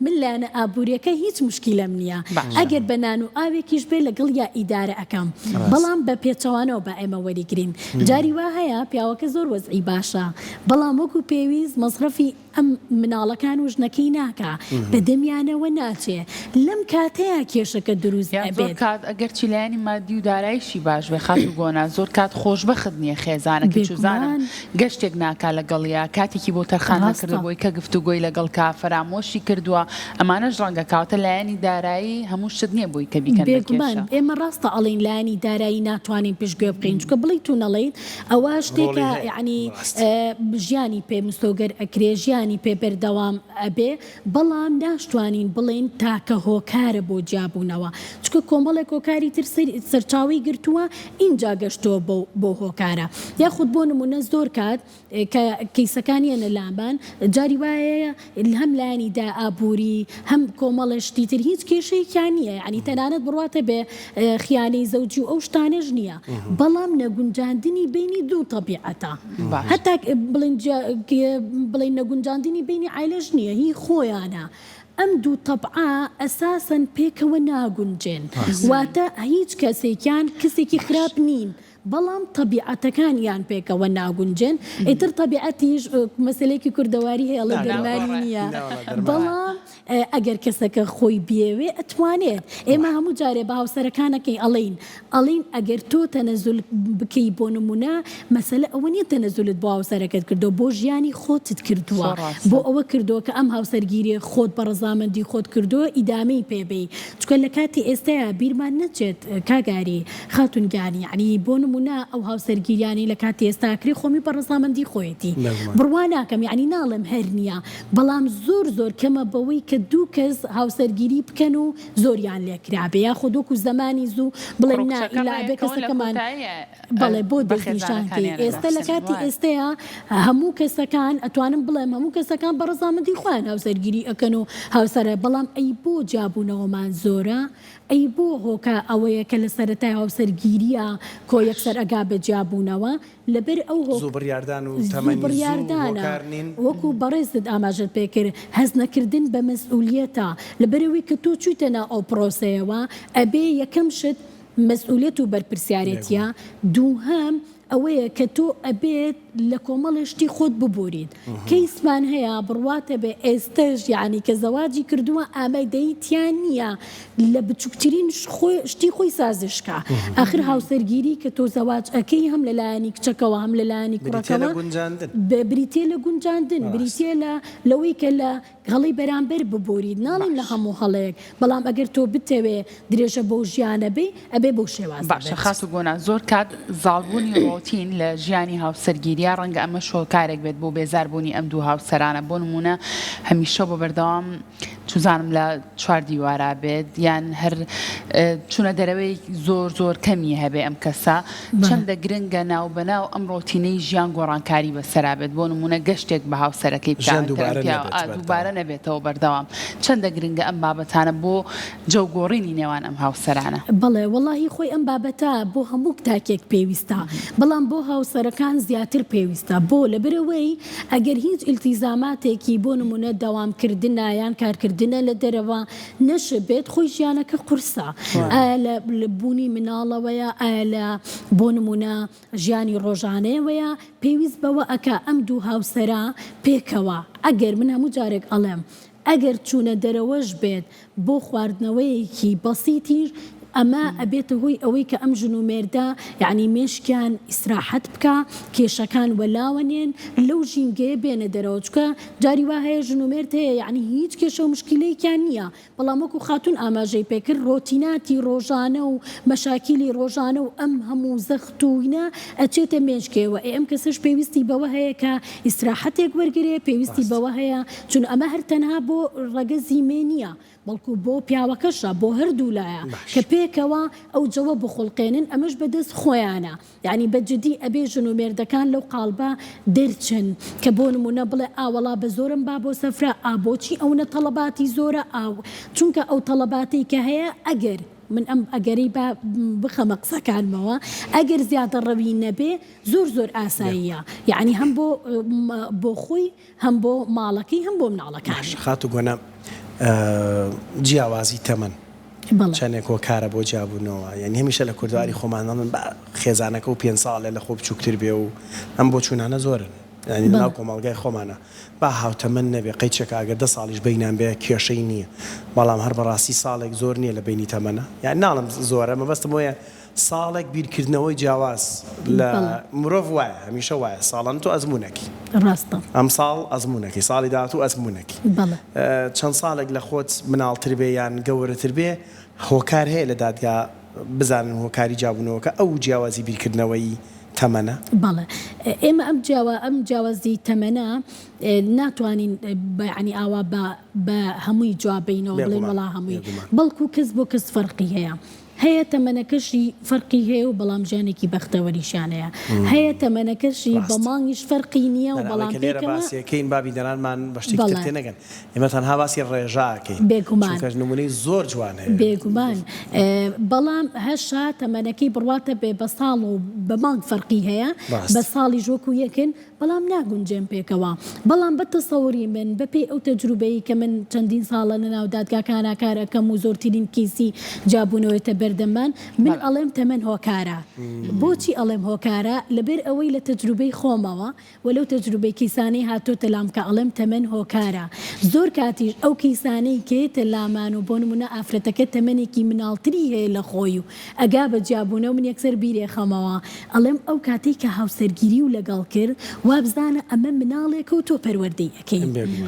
من لایەنە ئابووریەکە هیچ موشکیلەم نیە باشە. ئەگەر بە نان و ئاوێکیش بێ لەگەڵیا ئیدارە ئەکەم ڕاستە. بەڵام بە پێچەوانەوە با ئێمە وەریگرین جاری وا هەیە پیاوەکە زۆر وەزعی باشە بەڵام وەکو پێویست مەسرەفی ئەم مناڵەکان و ژنەکەی ناکا بە دەمیانەوە ناچێ لەم کاتەیا کێشەکە دروست یان زۆر ئەبێت. کات ئەگەرچی لایەنی مادی و دارایشی باش بێ خاتوو گۆنا زۆر کات خۆشبەخت نیە خێزانەکەی چوزانم بێگومان. گەشتێک ناکا لەگەڵیا کاتێکی بۆ تەرخان ڕاستە. نەکردوە بۆی کە گفتوگۆی لەگەڵ کا فەرامۆشی کردوە ئەمانەش ڕەنگە کەواتە لایەنی دارایی هەموو شت نیە بۆی کە بیکەن بە بێگومان کێشە. ئێمە ڕاستە ئەڵێین لایەنی دارایی ناتوانین پشتگوێ بخەین چونکە بڵێیت و نەڵێیت ئەوە ڕۆڵی شتێکە هەیە یەعنی ڕاستە. ژیانی پێ مسۆگەر ئەکرێ ژیانی پێ بەردەوام ئەبێ بەڵام ناشتوانین بڵێین تاکە هۆکارە بۆ جیابوونەوە چونکە کۆمەڵێک هۆکاری تر سەرچاوەی گرتووە ئینجا گەشتووە بەو بەو هۆکارە یاخود بۆ نموونە زۆر کات کە کەیسەکان یەنە لامان جاری وایە هەم لایەنی دا ئابووری هەم کۆمەڵێ شتی تر هیچ کێشەیەکیان نییە یانی تەنانەت بڕواتە بێ خیانەی زەوجی و ئەو شتانەش نییە بەڵام نەگونجاندنی بینی دوو تەبیعەتە هەتا بڵێن بڵێن نەگونجاندنی بینی عایلەش نییە هی خۆیانە ئەم دوو تەبعە ئەساسەن پێکەوە ناگونجێن واتە هیچ کەسێکیان کەسێکی خراپ نین بەڵام تەبیعەتەکانیان پێکەوە ناگونجێن، ئیتر تەبیعەتیش مەسەلەیەکی کوردەواری هەیە ئەڵێ دەرمانی نییە، بەڵام ئەگەر کەسەکە خۆی بیەوێ ئەتوانێت. ئێمە هەموو جارێ بە هاوسەرەکانەکەی ئەڵێین، ئەڵێین ئەگەر تۆ تەنەزول بکەی بۆ نموونە مەسەلە ئەوە نییە تەنەزولت بۆ هاوسەرەکەت کردووە، بۆ ژیانی خۆتت کردووە، بۆ ئەوە کردووە کە ئەم هاوسەرگیرییە خۆت بە ڕەزامەندی خۆت کردووە ئیدامەی پێ بەی. چونکە لە کاتی ئێستایا بیرمان نەچێت کاک ئاری، خاتون گیان یەعنی بۆ نمونە ئەو هاوسەرگیریانەی لە کاتی ئێستا ئەکرێ خۆمی بە ڕەزامەندی خۆیەتی بڕوا ناکەم یەعنی ناڵێم هەر نیە بەڵام زۆر زۆر کەمە بەوەی کە دوو کەس هاوسەرگیری بکەن و زۆریان لێ کرابێ یاخود وەکو زەمانی زوو بڵێن نا کوڕ و کچەکە ئیلا ئەبێ ڕێکەوە لە کەسەکەمان کۆتاییا بەڵێ بۆ بە دەستنیشان کەی خێزانەکانیان ئێستە لە ئەناسن کاتی وایە. ئێستەیا هەموو کەسەکان ئەتوانم بڵێم هەموو کەسەکان بە ڕەزامەندی خۆیان هاوسەرگیری ئەکەن و هاوسەرە بەڵام ئەی بۆ جیابوونەوەمان زۆرە ئەی بۆ هۆکا ئەوەیە کە لە سەرەتای هاوسەرگیرییا کۆ یەکسەر ئەگا بە جیابوونەوە؟ لەبەر ئەو هۆ زوو بڕیاردان و زوو تەمەنی زوو بڕیاردانە هۆکار نین؟ وەکو بەڕێزت ئاماژەت پێ کرد هەست نەکردن بە مەسئولیەتە لەبەرئەوەی کە تۆ چوویتە ناو ئەو پرۆسەیەوە ئەبێ یەکەم شت مەسئولیەت و بەرپرسیارێتیە دووهەم ئەوەیە کە تۆ ئەبێت لە کۆمەڵێ شتی خۆت ببوریت کەیسمان هەیە بڕواتە بێ ئێستەش یەعنی کە زەواجی کردووە ئامادەیی تیا نییە لە بچوکترین شتی خۆی سازش کا ئاخر هاوسەرگیری کە تۆ زەواج ئەکەی هەم لە لایەنی کچەکەوە هەم لە لایەنی بریتیە لە کوڕەکەوە گونجاندن. بریتیە لە گونجاندن بریتیە لە لەوەی کە لە هەڵەی بەرامبەر ببوریت، ناڵێم لە باش. هەموو هەڵەیەک، بەڵام ئەگەر تۆ بتەوێ درێژە بەو ژیانە بەی، ئەبێ بەو شێوازە باشە بێت. خاتوو گۆنا، زۆر کات زاڵبوونی ڕۆتین لە ژیانی هاوسەرگیرییا ڕەنگە ئەمەش هۆکارێک بێت بۆ بێزاربوونی ئەم دوو هاوسەرانە، بۆ نموونە هەمیشە و بە بەردەوام چوزانم لە چوار دیوارا بێت یان هەر چونە دەرەوەی زۆر زۆر کەمی هەبێ ئەم کەسە چەندە گرنگە ناو بەناو ئەم ڕۆتینەی ژیان گۆڕانکاری بەسەرا بێت بۆ نمونە گەشتێک بە هاوسەرەکەی ژیان بکات دووبارە نەبێت بەردەوام. دووبارە نەبێتەوە بەردەوام چەندە گرنگە ئەم بابەتانە بۆ جەو گۆڕینی نێوان ئەم هاوسەرانە؟ بەڵێ وەڵاهی خۆی ئەم بابەتە بۆ هەموو تاکێک پێویستە بەڵام بۆ هاوسەرەکان زیاتر پێویستە بۆ لەبەرئەوەی ئەگەر هیچ ئیلتیزاماتێکی بۆ نمونە دەوام کردنە یان کارکردنە لە دەرەوە نەشبێت خۆی ژیانەکە قورسە ئایا لە بوونی مناڵەوەیە ئایا لە بۆ نمونە ژیانی ڕۆژانەیەوەیە پێویست بەوە ئەکا ئەم دوو هاوسەرە پێکەوە ئەگەر من هەموو جارێک ئەڵێم ئەگەر چوونە دەرەوەش بێت بۆ خواردنەوەیەکی بەسیتیش ئەمە ئەبێتە هۆی ئەوەی کە ئەم ژن و مێردە یەعنی مێشکیان ئیسراحەت بکا کێشەکان وەلاوە نێن لەو ژینگەیە بێنە دەرەوە چونکە جاری وا هەیە ژن و مێرد هەیە یەعنی هیچ کێشە و مشکیلەیەکیان نییە بەڵام وەکو خاتوون ئاماژەی پێکرد ڕۆتیناتی ڕۆژانە و مەشاکیلی ڕۆژانە و ئەم هەموو زەخت و ینە ئەچێتە مێشکێوە ئێ ئەم کەسەش پێویستی بەوە هەیە کە ئیسراحەتێک وەرگرێ پێویستی بەوە هەیە چون ئەمە هەر تەنها بۆ ڕەگەزی مێ نییە بەڵکو بۆ پیاوەکەشە بۆ هەردوولایە کە پێکەوە ئەو جەوە بخوڵقێنن ئەمەش بەدەست خۆیانە یانی بە جدی ئەبێ ژن و مێردەکان لەو قاڵبە دەرچن کە بۆ نمونە بڵێ ئا وەڵا بە زۆرم با بۆ سەفرە ئا بۆچی ئەونە تەڵەباتی زۆرە ئا چونکە ئەو تەڵەباتەی کە هەیە ئەگەر. من ئەم ئەگەرەی با بخەمە قسەکانمەوە ئەگەر زیادەڕەوی نەبێ زۆر زۆر ئاساییە یەعنی هەم بۆ بۆ خۆی هەم بۆ ماڵەکەی هەم بۆ مناڵەکانی. باشە خاتوو گۆنا جیاوازی تەمەن چەنێک هۆکارە بۆ جیابوونەوە یانی هەمیشە لە کوردەواری خۆمان دەڵێن با خێزانەکە و پێنج ساڵێ لە خۆ بچووکتر بێ و ئەم بۆچوونانە زۆرن یانی لەناو کۆمەڵگای خۆمانە با هاوتەمەن نەبێ قەیچێکە ئەگەر دە ساڵیش بەینان بێ کێشەی نییە بەڵام هەر بەڕاستی ساڵێک زۆر نییە لە بەینی تەمەنە یانی ناڵێم زۆرە مەبەستم ئەوەیە ساڵێک بیرکردنەوەی جیاواز لە مرۆڤ وایە هەمیشە وایە ساڵانە تۆ ئەزموونەکی ڕاستە. ئەمساڵ ئەزموونەکی ساڵی داهاتوو ئەزموونەکی بەڵێ. چەند ساڵێک لە خۆت مناڵتر بێ یان گەورەتر بێ هۆکار هەیە لە دادگا بزانن هۆکاری جیابوونەوەکە ئەو جیاوازی بیرکردنەوەی تەمەنە؟ بەڵێ ئێمە ئەم جیاوا ئەم جیاوازی تەمەنە ناتوانین بە یانی ئاوا بە بە هەمووی جواب بەینەوە بڵێین بێگومان وەڵا هەمووی بێگومان. بەڵکو کەس بۆ کەس فەرقی هەیە هەیە تەمەنەکەشی فەرقی هەیە و بەڵام ژیانێکی بەختەوەریشیان هەیە هەیە تەمەنەکەشی بە ڕاستە. مانگیش فەرقی نییە و نا نا ئەوەی بەڵام کە لێرە پێکەوە باسی ئەکەین با بینەرانمان بە شتێکی تر بەڵێ. تێنەگەن ئێمە تەنها باسی ڕێژە ئەکەین بێگومان. چونکە نمونەی زۆر جوان هەیە. بێگومان بەڵام هەشە تەمەنەکەی بڕواتە بێ بە ساڵ و بە مانگ فەرقی هەیە ڕاست. بە ساڵیش وەکو یەکن بەڵام ناگونجێن پێکەوە. بەڵام بە تەسەوری من، بە پێی ئەو تەجروبەی کە من چەندین ساڵە لە ناو دادگاکانا کار ئەکەم و زۆرترین کەیسی جیابوونەوەیەتە بەردەممان، من ئەڵێم تەمەن هۆکارە. بۆچی ئەڵێم هۆکارە؟ لەبەر ئەوەی لە تەجروبەی خۆمەوە و لەو تەجروبەی کەیسانەی هاتۆتە لام کە ئەڵێم تەمەن هۆکارە. زۆر کاتیش ئەو کەیسانەی کە یەتە لامان و بۆ نموونە ئافرەتەکە تەمەنێکی مناڵتری هەیە لە خۆی و ئەگا بە جیابوونەوە من یەکسەر بیرێخەمەوە ئەڵێم ئەو کاتەی کە هاوسەرگیریو لەگەڵ کرد وابزانە ئەمە مناڵێکە و تۆ پەروەردەی ئەکەی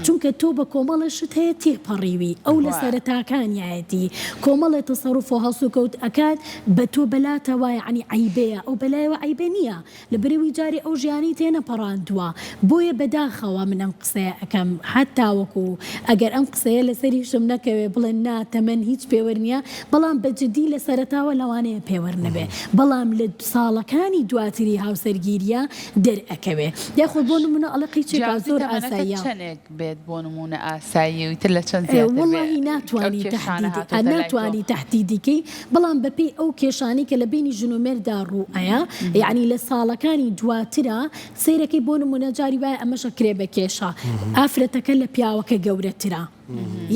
چونکە تۆ بە کۆمەڵێ شت هەیە تێپەڕیوی ئەو لە سەرەتاکانیایەتی کۆمەڵێ تەسەروف و هەڵسوکەوت ئەکات بە تۆ بەلاتەوە یەعنی عەیبەیە ئەو بەلایەوە عەیبە نیە لەبەرئەوەی جارێ ئەو ژیانەی تێنەپەڕاندووە بۆیە بەداخەوە من ئەم قسەیە ئەکەم هەتا وەکو ئەگەر ئەم قسەیە لەسەریشم نەکەوێ بڵێن نا تەمەن هیچ پێوەر نیە بەڵام بە جدی لە سەرەتاوە لەوانەیە پێوەر نەبێ بەڵام لە ساڵەکانی دواتری هاوسەرگیریە دەرئەکەوێ یاخود بۆ نمونە ئەڵێ قیچێکا جیاوازی زۆر تەمەنەکە ئاساییە. چەنێک بێت بۆ نمونە ئاساییە و ئیتر لە چەند زیاتر بێ وەڵاهی ئەو ناتوانی کێشانە تەحدیدی هاتۆتە لای تۆ؟ ناتوانی تەحدیدی کەی بەڵام بەپێی ئەو کێشانەی کە لە بەینی ژن و مێردا ڕوو ئەیا یەعنی لە ساڵەکانی دواترا سەیرەکەی بۆ نمونە جاری وایە ئەمەش ئەکرێ بە کێشە ئافرەتەکە لە پیاوەکە گەورەترە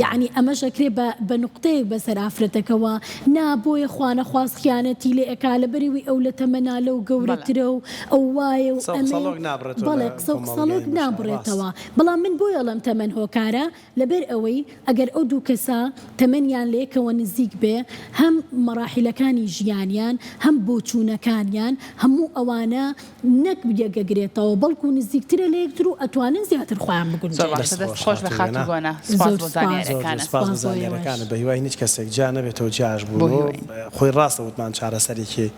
یەعنی ئەمەش ئەکرێ بە بە نوقتەیەک بەسەر ئافرەتەکەوە نا بۆیە خوانەخواست خیانەتی لێ ئەکا لەبەرئەوەی ئەو لە تەمەنا لەو گەورەترە و ئەو وایە و قسە و ئەمەیە قسەڵۆک نابڕێتەوە بەڵێ لە قسە و کۆمەڵگای قسەڵۆک ئێمەشا ڕاست. نابڕێتەوە بەڵام من بۆیە ئەڵێم تەمەن هۆکارە لەبەر ئەوەی ئەگەر ئەو دوو کەسە تەمەنیان لەیەکەوە نزیک بێ هەم مەڕاحیلەکانی ژیانیان هەم بۆچوونەکانیان هەموو ئەوانە نەک یەکەگرێتەوە بەڵکو نزیکترە لەیەکتر و ئەتوانن زیاتر خۆیان زۆر بگونجێنن. باشە دەست دەست خۆش خۆش بە خاتوو خاتوو گۆنا. گۆنا سوپاس زۆر بۆ سوپاس. زۆر زۆر زانیاریەکانت. سوپاس بۆ سوپاس بۆ ئێوەش. زانیاریەکانت بەهیوای هیچ کەسێک جیا نەبێتەوە جیاش بۆ بوونەوە هیوای. خۆی ڕاستە وتمان چارەسەرێکی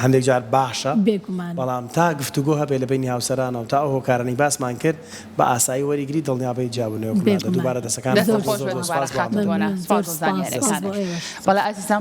هەندێک جار باشە بێگومان. بەڵام تا گفتوگۆ هەبێ لە بەینی هاوسەرانە و تا ئەو هۆکارانەی باسمان کرد بە ئاسایی وەریگری دڵنیابە هیچ جیابوونەوەک نابێت بێگومان. دووبارە دەستەکانت دەست خۆش خۆش زۆر بێت زۆر دووبارە سوپاس بۆ خاتوو گۆنا ئامادەبوونت. مەمنون سوپاس زۆر بۆ سوپاس سوپاس بۆ زانیاریەکانت ئێوەش. بەڵێ ئازیزان.